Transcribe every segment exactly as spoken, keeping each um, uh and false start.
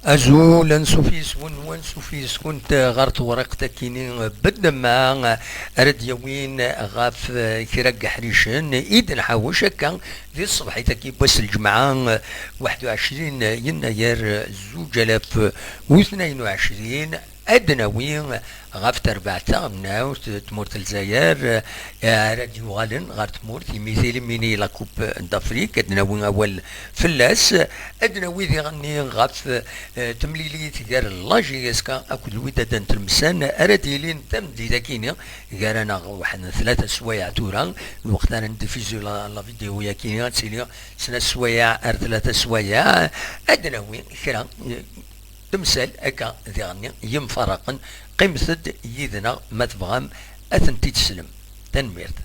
Azul, ansuf yes-wen, ansuf yes-kunt ɣer tewriqt-akini bedma ara d-yawin ɣef kra n yeḥricen i d-nḥawec akka di tṣebḥit-agi n wass n lǧemɛa, waḥed u ɛecrin yennayer zuǧ alaf u tnayen u ɛecrin. Ad d-nawi ɣef terbaɛt taɣelnawt n tmurt n Lezzayer, eh, ara d-yuɣalen ɣer tmurt imi tilimini la Coupe d'Afrique, ad d-nawi awal fell-as. Ad d-nawi diɣenni ɣef, eh, temlilit gar la J S K akked Lwidad n Tlemsan ara d-yilin tameddit-akini gar-aneɣ waḥed n tlata swayeɛ tura, lweqt ara ndiffizi la, la vidéo-yakini ad tili snat swayeɛ ar tlata swayeɛ. Ad d-nawi kra, eh, temsal akka diɣenni yemfaraqen. Qqimet-d yid-neɣ ma tebɣam ad tent-id-teslem. Tanemmirt.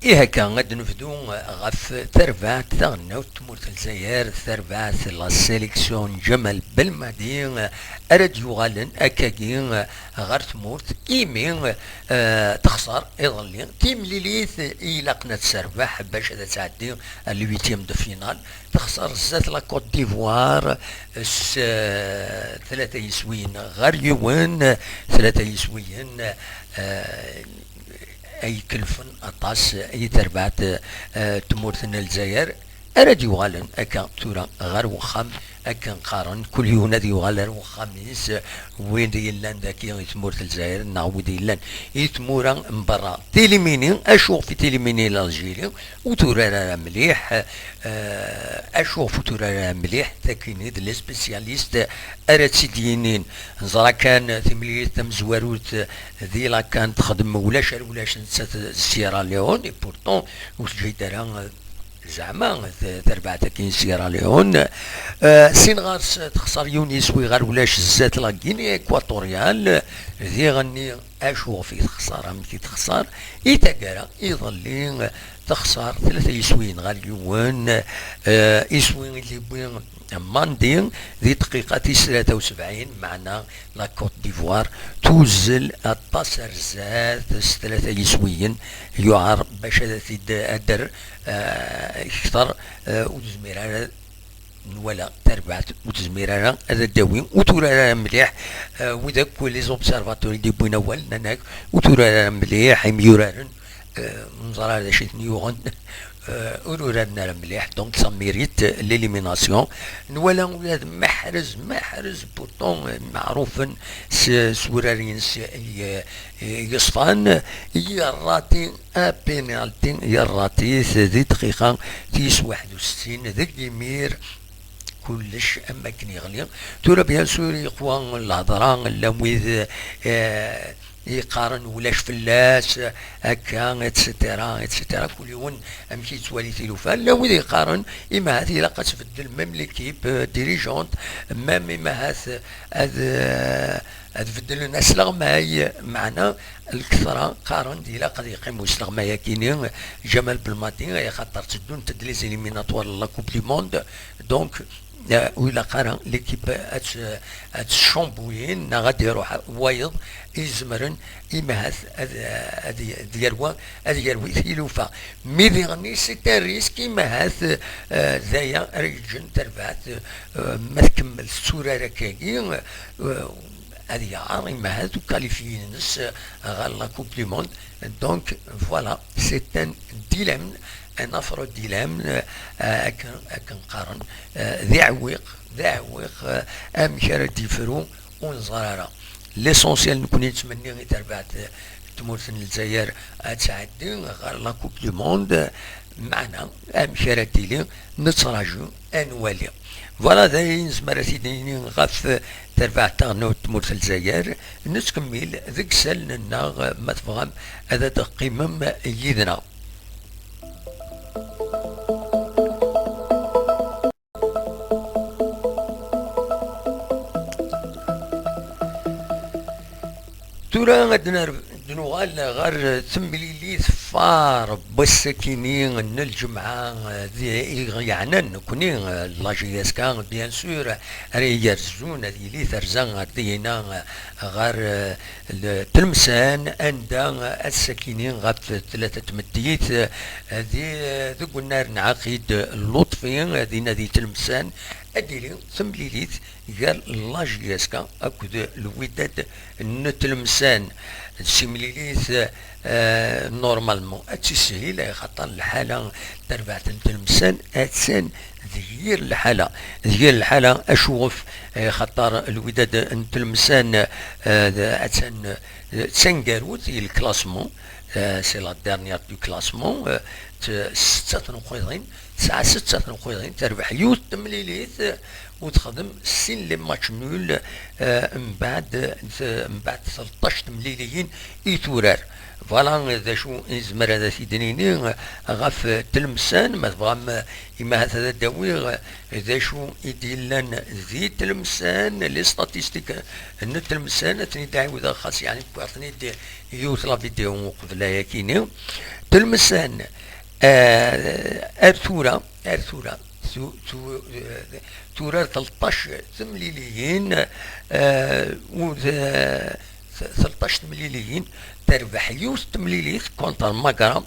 Ihi akka, ad d-nebdu ɣef terbaɛt taɣelnawt n tmurt n Lezzayer, terbaɛt la sélection n Ǧamal Belmadi, ara d-yuɣalen akkagi ɣer tmurt, imi, eh, texṣer iḍelli timlilit i ilaqen ad terbeḥ bac ad tɛeddi à l'huitième de finale. Texṣer zdat la Côte d'Ivoire s, eh, tlata yiswiyen ɣer yiwen, tlata yiswiyen, eh, ay ikelfen aṭas i terbaɛt, eh, tmurt n Lezzayer. Ara d-yuɣalen akka tura ɣer wexxam, akken qqaren, kul yiwen ad yuɣal ar wexxam-is, wid yellan dagi i tmurt n Lezzayer neɣ wid yellan i tmura n berra. Tilimini, acuɣef i tilimini l'Algérie ur turar ara mliḥ? Eh, acuɣef ur turar ara mliḥ? Takini d les spécialistes ara tt-id-yinin. Neẓra kan timlilit tamezwarut di la CAN texdem ulac ar ulac nettat Sierra Leone, et pourtant ur teǧǧa-d ara, eh, zeɛma t-, terbaɛt-agi n Sierra Leone. Eh, sin ɣer-s texṣer yiwen yiswi ɣer ulac zdat la Guinée Équatoriale. Diɣenni acuɣef i texṣer, amek i texṣer? I taggara iḍelli texṣer tlata yiswiyen ɣer yiwen. Eh, iswi i d-yewwi Mandi di dqiqa tis tlata u sebɛin, meɛna la Côte d'Ivoire tuzzel aṭas ar zdat s tlata yiswiyen, yuɛer bac ad t-id-adder, eh, kter, eh, ur tezmir ara nwala tarbaɛt, ur tezmir ara ad d-tawi, ur turar ara mliḥ. Eh, wid akk les observateurs i d-yewwin awal nnan-ak ur turar ara mliḥ imyuraren, eh, ur neẓri ara d acu i ten-yuɣen, eh, ur uraren ara mliḥ, donc ça mérite l'élimination. Nwala ula d Mahrez, Mahrez pourtant, eh, meɛrufen s, s wurar-ines i, i yeṣfan, yerrati apénalti, yerrati-t di dqiqa tis waḥed u settin, deg yimir kullec am akken yeɣli. Tura, bien sûr, yeqwa lhedra, llan wid, eh, yeqqaren ulac fell-as, akka, et cetera, et cetera. Kul yiwen amek yettwali tilufa. Llan wid yeqqaren, imahat ilaq ad tbeddel même l'équipe, euh, dirigeante, même imahat ad, euh, ad beddlen asleɣmay, meɛna lketṛa qqaren-d ilaq ad yeqqim usleɣmay-akini, Ǧamal Belmadi, axaṭer tteddunt-d les éliminatoires n la Coupe du Monde. Donc, eh, ur ilaq ara l'équipe ad, ad tcambuyin neɣ ad iruḥ wayeḍ izemren imahat ad, ad, ad yerwa, ad yerwi tilufa. Mi diɣenni, c'est un risque, imahat, eh, d aya ara yeǧǧen tarbaɛt, eh, ma tkemmel tetturar akkagi, eh, ad yeɛreḍ imahat ukalifyi-ines ɣer la Coupe du Monde. Donc, voilà, c'est un dilemme, un affreux dilemme, euh, akken, akken qqaren, euh, d iɛewwiq, d iɛewwiq, euh, amek ara d-yefru ur neẓri ara. L'essentiel, nekkni nettmenni i terbaɛt, euh, tmurt n Lezzayer ad tɛeddi ɣer la Coupe du Monde, meɛna amek ara d-tili, nettraǧu ad nwali. Voilà, d ayen nezmer ad t-id-nini ɣef terbaɛt taɣelnawt n tmurt n Lezzayer. Nettkemmil deg isallen-nneɣ, ma tebɣam ad d-teqqimem yid-neɣ. Tura ad ner-, ad nuɣal ɣer temlilit f-, Par n wass-akini n lǧemɛa, eh, di, i ɣ-yeɛnan nekni, eh, la J S K, bien sûr, ara igerzun ad yili terza ar dina, eh, ɣer, eh, l-, Tlemsan, anda, eh, ass-akini ɣef tlata n tmeddit, eh, di, eh, deg unnar n Ɛaqid Lutfi, eh, dinna di Tlemsan, ad d-tili temlilit gar la J S K akked Lwidad n Tlemsan. D timlilit, eh, normalement ad tishil, axaṭer lḥala n terbaɛt n Tlemsan attan d yir lḥala. D yir lḥala, acuɣef? Eh, axaṭer Lwidad n Tlemsan, eh, d-, attan, eh, d taneggarut i lklasmu, eh, c'est la dernière du classement, eh, t-, setta tneqqiḍin, tesɛa setta tneqqiḍin, terbeḥ yiwet temlilit, eh, u texdem sin les matchs nuls, eh, mbeɛd, eh, mbeɛd tleṭṭac temliliyin i turar. Voilà, eh, d acu i nezmer ad t-id-nini, eh, ɣef, eh, Tlemsan, ma tebɣam, eh, imahat ad d-awiɣ, eh, d acu i d-yellan di Tlemsan, les statistiques n Tlemsan, ad ten-id-ɛiwdeɣ xas, yeɛni, wwiɣ-ten-id yiwet la vidéo uqbel ayakini. Tlemsan, eh, ar tura, ar tura, tu-, tu-, eh, turar tleṭṭac temliliyin, eh, u d-, eh, tleṭṭac temliliyin, terbeḥ yiwet temlilit contre Magra,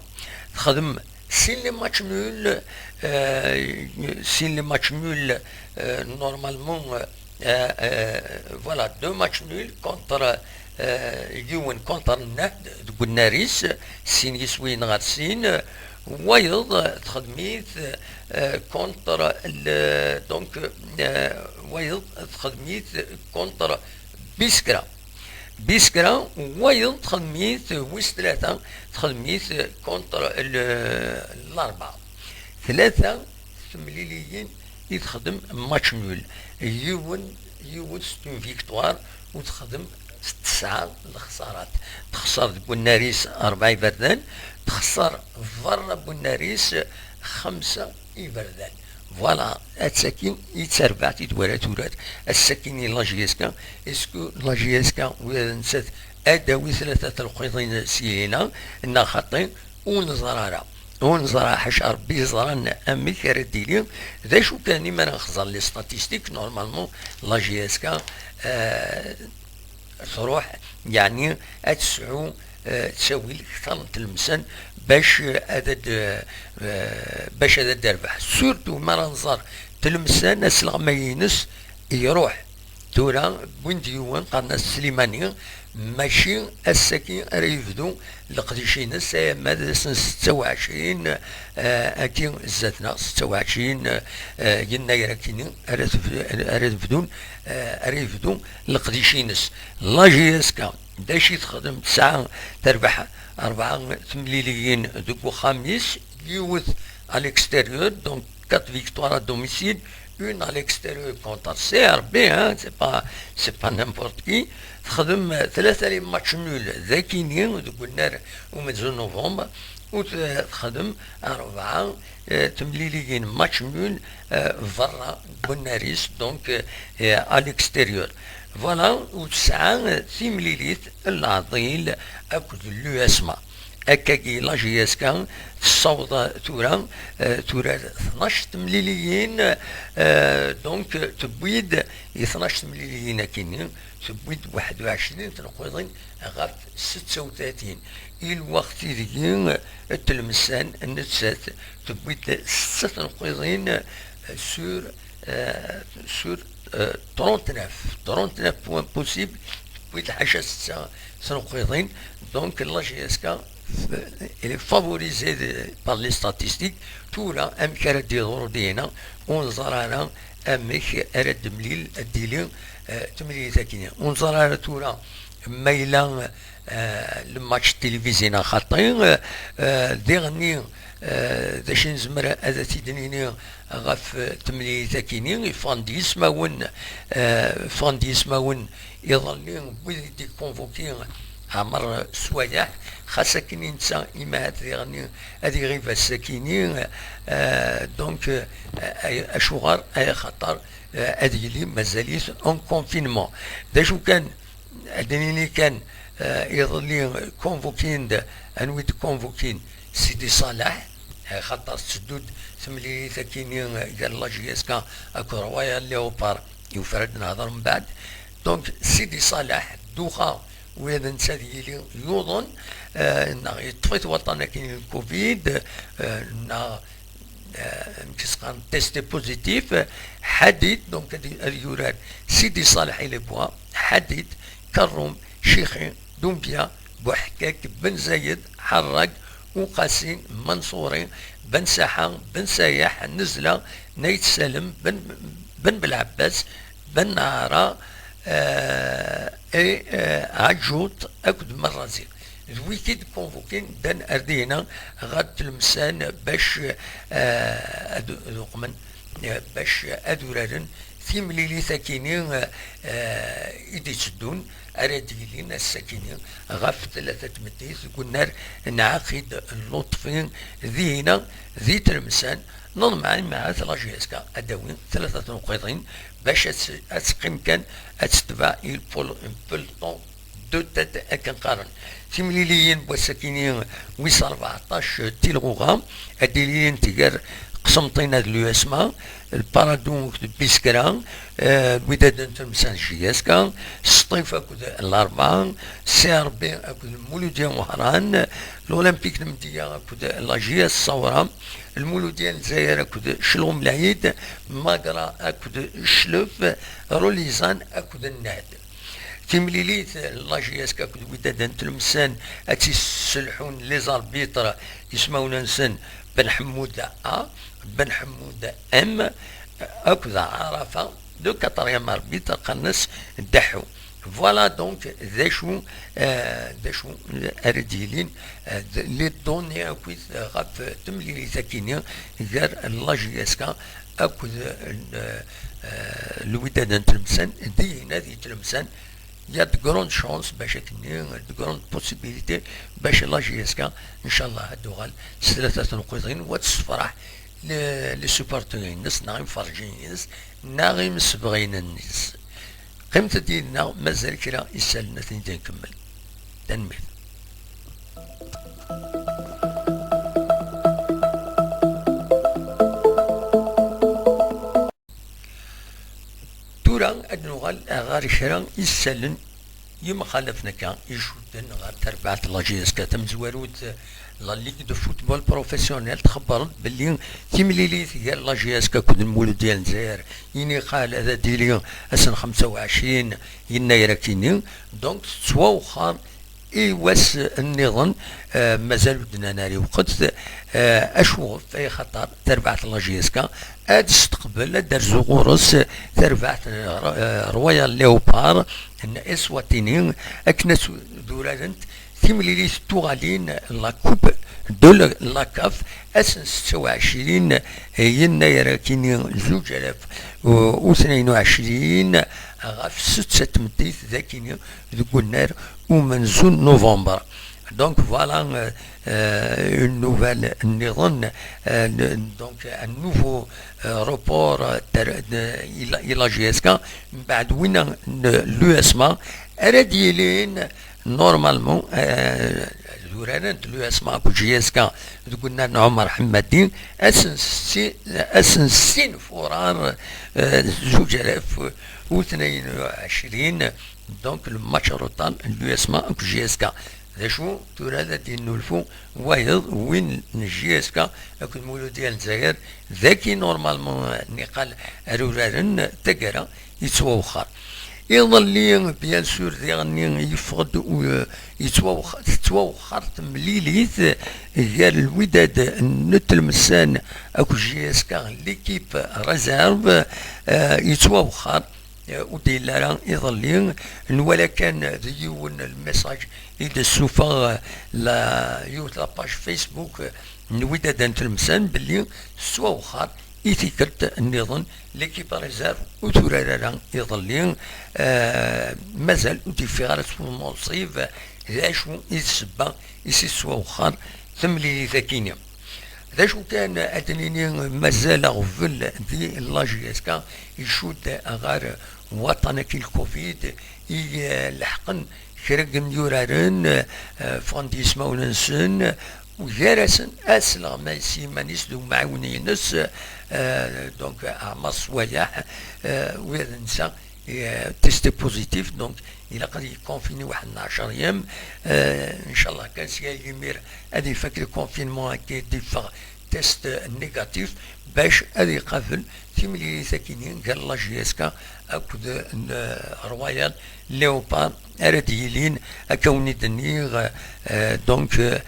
texdem sin les matchs nuls, eh, sin les matchs nuls, eh, normalement, eh, eh, voilà, deux matchs nuls contre, eh, yiwen contre Nahd deg unnar-is, sin yiswiyen ɣer sin, wayeḍ texdem-it, eh, contre le, donc, eh, wayeḍ texdem-it contre Biskra. Biskra, wayeḍ texdem-it, wis tlata, texdem-it contre le, Larba. Tlata temliliyin i texdem match nul. Yiwen, yiwet c'est une victoire, u texdem tesɛa lexsarat. Texser deg unnar-is rebɛa iberdan, texser berra n unnar-is xemsa iberdan. Voilà, ass-agi i d tarbaɛt i d-wala turar. Ass-agi i la J S K, est-ce que la J S K ula d nettat ad d-tawi tlata tleqqiḍin syin-a, neɣ xaṭi? Ur neẓri ara. Ur neẓri ara, ḥaca Rebbi yeẓran amek ara d-tili. D acu kan, imi ara nexẓer les statistiques, normalement, la J S K, euh, tṛuḥ, yeɛni ad tesɛu, eh, ttawil kter n Tlemsan bac, eh, ad ad, eh, bac ad ad terbeḥ. Surtout mi ara nẓer Tlemsan asleɣmay-ines iṛuḥ. Tura wwin-d yiwen, qqaren-as Slimani, mačči ass-agi ara yebdu leqdic-ines, ama d ass n setta u ɛecrin, eh, agi zdat-neɣ, setta u ɛecrin, eh, yennayer akini ara teb-, ara tebdun, eh, ara yebdu leqdic-ines. La J S K, d acu i texdem? Tesɛa, terbeḥ rebɛa temliliyin deg uxxam-is, yiwet à l'extérieur, donc quatre victoires à domicile, une à l'extérieur contre C R B, hein, c'est pas, c'est pas n'importe qui. Texdem tlata les matchs nuls d akini deg unnar umenzu n novembre, u t-, texdem rebɛa, eh, temliliyin match nul, eh, berra n unnar-is, donc, eh, à l'extérieur. Voilà, u tesɛa, eh, timlilit n Leɛḍil akked l'U S M A. Akkagi, la J S K tessaweḍ tura, eh, tura tnac temliliyin, eh, donc, tewwi-d i tnac temliliyin akini, tewwi-d waḥed u ɛecrin tneqqiḍin ɣef setta u tlatin. I lweqt ideg Tlemsan nettat tewwi-d setta tneqqiḍin sur, euh, sur, euh, trente-neuf, trente-neuf points possibles, tewwi-d ḥaca setta tneqqiḍin. Donc, la J S K, euh, elle est favorisée de, par les statistiques. Tura, amek ara d-yeḍru dinna, ur neẓri ara amek ara d-temlil, ad d-tili, euh, temlilit akini. Ur neẓri ara tura ma yella, eh, le match télévisé neɣ xaṭi, eh, eh, diɣenni, eh, d acu i nezmer ad t-id-nini ɣef, eh, temlilit akini? Ffɣen-d yismawen, eh, ffɣen-d yismawen iḍelli, wid i d-ikonvoki Ɛmer Swayeḥ, xas akken i netta imahat diɣenni ad iɣib ass-akini, eh, donc, eh, ay-, acuɣer? Ay axaṭer, eh, ad yili mazal-it en confinement. D acu kan, ad d-nini kan, eh, iḍelli konvukin-d, anwi d-konvukin? Sidi Ṣaleḥ, eh, xaṭer tetteddu-d temlilit akini, eh, gar la J S K akked Royal Leopard, yufer ad nehder mbeɛd. Donc, Sidi Ṣaleḥ, duxa, ula d netta ad yili yuḍen, eh, neɣ yeṭṭef-it waṭṭan akini n Covid, eh, neɣ, eh, amek i s-qqaren, testé positif, eh, Ḥadid, donc ad, ad yurar Sidi Ṣaleḥ i les Bois, Ḥadid, Kerrum, Cixi, Dumbia, Buḥkak, Ben Zayed, Ḥerrag, Uqasi, Manṣuri, Ben Saḥa, Ben Sayeḥ, Nezla, Nayt Salem, Ben, Ben Belɛebbas, Ben Neɛra, eh, et, eh, Ɛaǧut akked Merrazi. D wigi i d-convoquin, ddan ar dihina ɣer Tlemsan bac, eh, ad, ad uqmen, eh, bac ad uraren timlilit akini, eh, i d-itteddun, ara d-yilin ass-akini ɣef tlata tmeddit deg unnar n Ɛaqid Luṭfi, dihina di Tlemsan. Neḍmeɛ i mɛat la J S K ad d-tawi tlata tneqqiḍin bac ad s-, ad teqqim kan ad tetbeɛ i le pel-, peloton de tête akken qqaren. Timliliyin n wass-akini wis rbeɛṭac tilɣuɣa ad d-ilint gar Qsemṭina d l'U S M A, le Paradou d Biskra, eh, Lwidad n Tlemsan J S K, Sṭif akked Larebɛa, C R B akked Muludya Wehran, l'Olympique n Mdiya akked la J S Sawra, Lmuludya n Lezzayer akked Celɣum Lɛid, Magra akked Cclef, Rulizan akked Nnad. Timlilit, la J S K akked Wydad n Tlemsan ad tt-yesselḥun les arbitres, ismawen-nsen Ben Ḥemmud A, Ben Ḥemmud M, akked Ɛarafa, le quatrième arbitre, qqaren-as Deḥḥu. Voilà donc d acu, euh, d acu ara d-yilin, euh, d-, les données akkit ɣef temlilit-akini gar la J S K akked, euh, euh, Lwidad n Tlemsan, dihina di Tlemsan, il y a de grandes chances bac akkenni, de grandes possibilités bac la J S K, ncallah, ad d-tuɣal s tlata tneqqiḍin, u ad tessefraḥ le-, les supporters-ines neɣ imferrǧen-ines neɣ imsebɣinen-is. Qqimet-d yid-neɣ, mazal kra isallen ad ten-id-nkemmel. Tanemmirt. Tura ad nuɣal ɣer kra isallen yemxalafen akka icudden ɣer terbaɛt n la J S K tamezwarut. La Ligue de Football Professionnel txebber-d belli timlilit gar la J S K akked Lmuludya n Lezzayer i niqal ad d-tili ass n xemsa u ɛecrin yennayer akini, donc tettwawexxer i wass nniḍen, eh, mazal ur d-nnan ara i lweqt, eh, acuɣef? Ay xaṭer tarbaɛt n la J S K ad testeqbel, ad d-terzu ɣur-s tarbaɛt n, eh, Royal Leopard n Eswatini, akken ad s-, ad urarent timlilit tuɣalin, la Coupe de la, la CAF, ass n setta u ɛecrin yennayer akini zuǧ alaf u tnayen u ɛecrin, ɣef setta tmeddit d akini deg unnar umenzu n novembre. Donc voilà, euh, euh, une nouvelle nniḍen, euh, le-, donc un nouveau, euh, report, euh, ter-, de, i la, i la J S K, mbeɛd winna n l'U S M A, ara d-yilin normalement, euh, d uraren n l'U S M A akked J S K deg unnar n Ɛumar Ḥemmadi, ass n ssi-, ass n sin furar, euh, zuǧ alaf u tnayen u ɛecrin, donc le match retard n l'U S M A akked J S K. D acu tura ad d-yennulfu wayeḍ, win n J S K akked Muludya n Lezzayer, dagi normalement niqal ar uraren taggara yettwawexxer. Iḍelli, bien sûr, diɣenni yeffeɣ-d u-, yettwawexx-, tettwawexxer temlilit gar Lwidad n Tlemsan akked J S K, l'équipe réserve, euh, yettwawexxer. Eh, ur d-yelli ara iḍelli. Nwala kan d yiwen lmessage i d-tessufeɣ, eh, la, yiwet la page Facebook, eh, n Wydad n Tlemsan belli tettwawexxer i tikkelt nniḍen l'équipe réserve ur turar ara iḍelli. Eh, mazal ur d-yeffiɣ ara s uneṣib d acu i d ssebba i s-tettwawexxer temlilit-akini. D acu kan, ad d-nini mazal aɣbel di la J S K icudd ɣer waṭṭan-agi n lcovid i, eh, leḥqen kra n yimyuraren, eh, ffɣen-d yismawen-nsen, Gar-asen asleɣmay s yiman-is d umɛiwen-ines, euh, donc Ɛmer Swayeḥ, euh, ula d netta, euh, testé positif, donc ilaq ad yekkunfini waḥed n ɛecṛ yam. Euh, ncallah kan sya imir ad ifak le confinement, akka d-iffeɣ test négatif, bac ad iqabel timlilit akini gar la J S K akked n, euh, Royal Léopard ara d-yilin, akka wen-id-nniɣ, euh, donc, euh,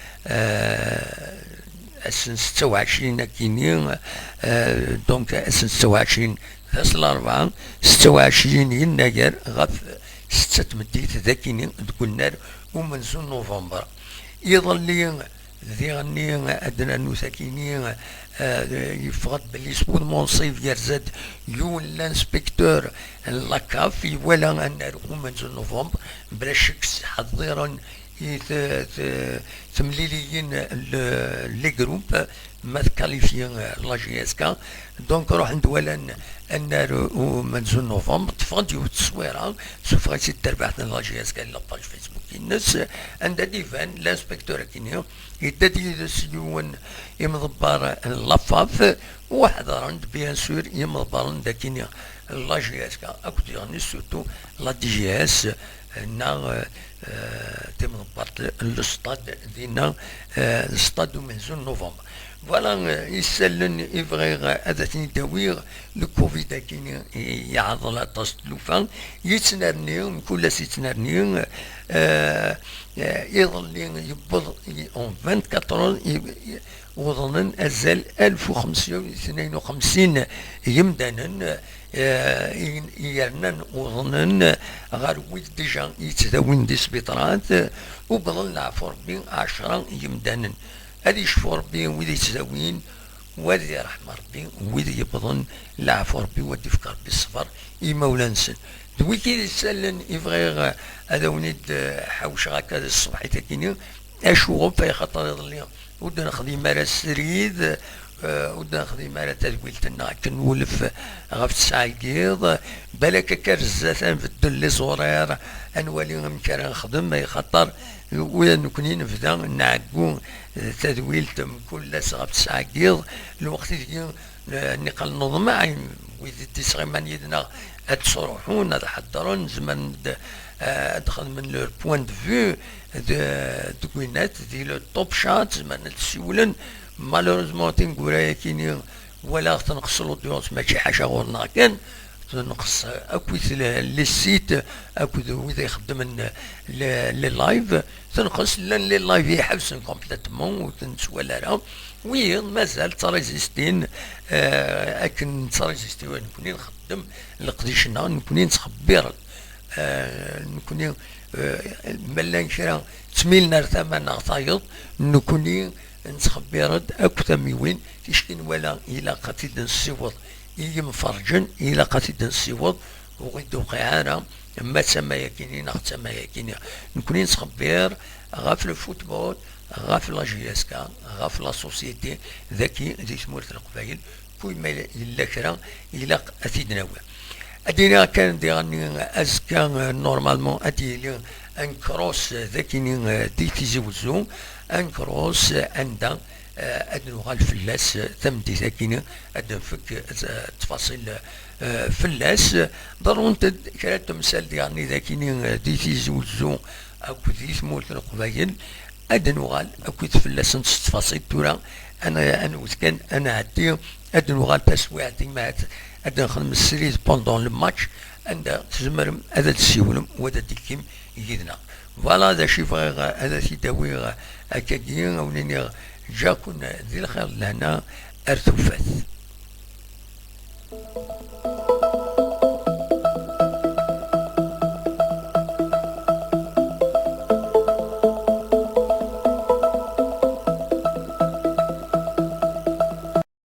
ass n setta u ɛecrin akini, euh, donc ass n setta u ɛecrin d ass n larebɛa, setta u ɛecrin yennayer ɣef setta tmeddit d akini deg unnar umenzu n november. Iḍelli diɣenni ad d-nernu takini, euh, yeffeɣ-d belli s wudem unṣib yerza-d yiwen l'inspecteur n la CAF, iwala annar umenzu n november, bla ccek ttḥeḍḍiren i t-, t-, temliliyin, le, les groupes, ma tkalifyi, euh, la J S K. Donc ruḥen-d walan annar umenzu n november, teffeɣ-d yiwet tteswira, tessufeɣ-itt-id terbaɛt n la J S K, la page Facebook-ines, anda d-iban l'inspecteur akini, yedda-d yid-s yiwen imḍebber n la FAF, u ḥedṛen-d bien sûr yimḍebbren d akini la J S K akked diɣenni surtout la D G S, neɣ, euh, timḍebbert n l'ustad dinna, euh, l'ustad umenzu n november. Voilà, euh, isallen i bɣiɣ ad ten-id-awiɣ. Le covid akini yeɛḍel aṭas n tlufa, yettnerni, mkul ass yettnerni. Euh, euh, iḍelli yewweḍ en vingt-quatre heures, i-, i-, uḍnen azal alef u xemsa u tnayen u xemsin yemdanen, eh, i, i yernan uḍnen ɣer wid déjà yettdawin di sbiṭarat, eh, u wwḍen leɛfu Rebbi ɛecra yemdanen. Ad yecfu Rebbi wid yettdawin, u ad yerḥem Rebbi wid yewwḍen leɛfu Rebbi, u ad d-ifk Rebbi ṣṣber i imawlan-nsen. D wigi d isallen i bɣiɣ, eh, ad awen-id-ḥawceɣ akka di tṣebḥit-agi-nni. Acuɣef? Ay xaṭer iḍelli ur d-nexdim ara srid, eh, ur d-nexdim ara tadwilt-nneɣ akken nwulef ɣef tesɛa n yiḍ. Balak akka ar zdat ad nbeddel les horaires, ad nwali amek ara nexdem, ay xaṭer ula d nekni nebda nɛeggu, eh, tadwilt mkul ass ɣef tesɛa n yiḍ. Lweqt ideg, eh, niqal neḍmeɛ, wid i d-isɣiman yid-neɣ ad ttruḥun, ad ḥeddren, zemren-d, eh, ad xedmen leur point de vue, d-, deg winat, di le top chat, zemren ad ssiwlen. Malheureusement, tineggura-yakini, walaɣ tenqes l'audience, mačči ḥaca ɣur-neɣ kan, tenqes akkit le-, les sites, akked wid ixeddmen le-, les lives, tenqes, llan les lives iḥebsen complètement, ur ten-nettwali ara. Wiyiḍ mazal ttṛizistin, eh, akken ttṛizisti nekni nxeddem leqdic-nneɣ, nekni nettxebbir, eh, nekni, eh, ma llan kra ttmilen ar tama neɣ tayeḍ, nekni nettxebbir-d akk tamiwin, ticki nwala ilaq ad t-id-nessiweḍ i yimferǧen, ilaq ad t-id-nessiweḍ, ur ɣ-id-tewqiɛ ara, ma d tama-yakini neɣ d tama-yakini. Nekni nettxebbir ɣef le football, ɣef la J S K, ɣef la société, daki di tmurt n Leqbayel, kul ma yella kra, ilaq ad t-id-nawi. Ad d-iniɣ kan diɣenni azekka, euh, normalement ad d-yili un cross, euh, dakini, euh, di Tizi Wezzu, un cross, euh, anda, euh, ad nuɣal fell-as, euh, tameddit-akini, ad d-nfek, euh, ttfaṣil, euh, fell-as. Ḍerrunt-d kra n temsal diɣenni dakini, euh, di Tizi Wezzu akked di tmurt n Leqbayel. Ad nuɣal akkit fell-asent s ttfaṣil tura, ad n-, ad nwet kan, ad nɛeddi, ad nuɣal taswiɛt imat, ad nexdem srid pendant le match, anda tzemrem ad d-tessiwlem u ad d-tekkim yid-neɣ. Voilà d acu i bɣiɣ ad t-id-awiɣ akkagi, a wen-iniɣ ǧǧaken di lxir d lehna ar tufat.